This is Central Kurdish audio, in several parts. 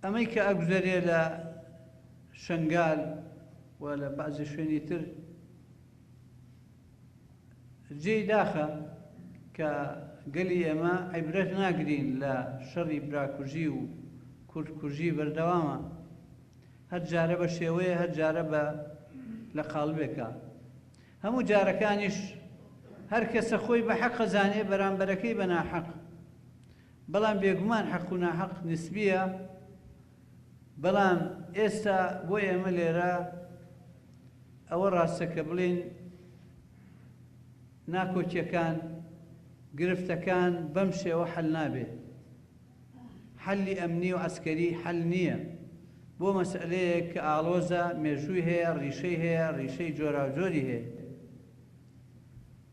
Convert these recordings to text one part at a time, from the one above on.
ئەمەی کە ئەگوزەرێ لە شەنگال و لە بەعزی شوێنی تر جێی داخە کە گەلی ئێمە عیبرەت ناگرین لە شەڕی براکوژی و کوردکوژی بەردەوامە هەر جارە بە شێوەیە هەر جارە بە لە قاڵبێکە هەموو جارەکانیش هەر کەسە خۆی بە حەق ئەزانێ بەرامبەرەکەی بە ناحەق بەڵام بێگومان حەق و ناحەق نسبیە بەڵام ئێستا بۆ ئێمە لێرە ئەوە ڕاستە کە بڵێین ناکۆکیەکان گرفتەکان بەم شێوە حەل نابێ حەلی ئەمنی و عەسکەری حەل نییە بۆ مەسئلەیەک کە ئاڵۆزە مێژووی هەیە ڕیشەی هەیە ڕیشەی جۆراوجۆری هەیە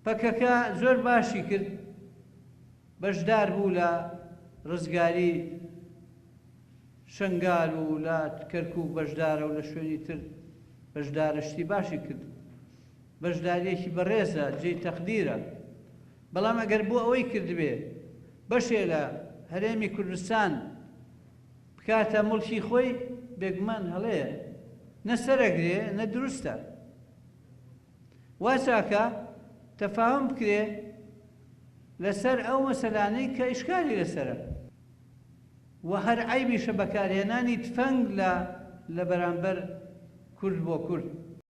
پەکەکە زۆر باشی کرد بەشدار بوو لە ڕزگاری شەنگال و لە کەرکوک بەشدارە و لە شوێنی تر بەشدارە شتی باشی کرد بەشداریەکی بەڕێزە جێی تەقدیرە بەڵام ئەگەر بۆ ئەوەی کردبێ بەشێ لە هەرێمی کوردستان بکاتە موڵکی خۆی بێگومان هەڵەیە نە سەرەگرێ نە دروستە وا چاکە تەفاهوم بکرێ لەسەر ئەو مەسەلانەی کە ئیشکالی لەسەرە. وە هەر عەیبیشە بەکارهێنانی تفەنگ لە لە بەرامبەر کورد بۆ کورد.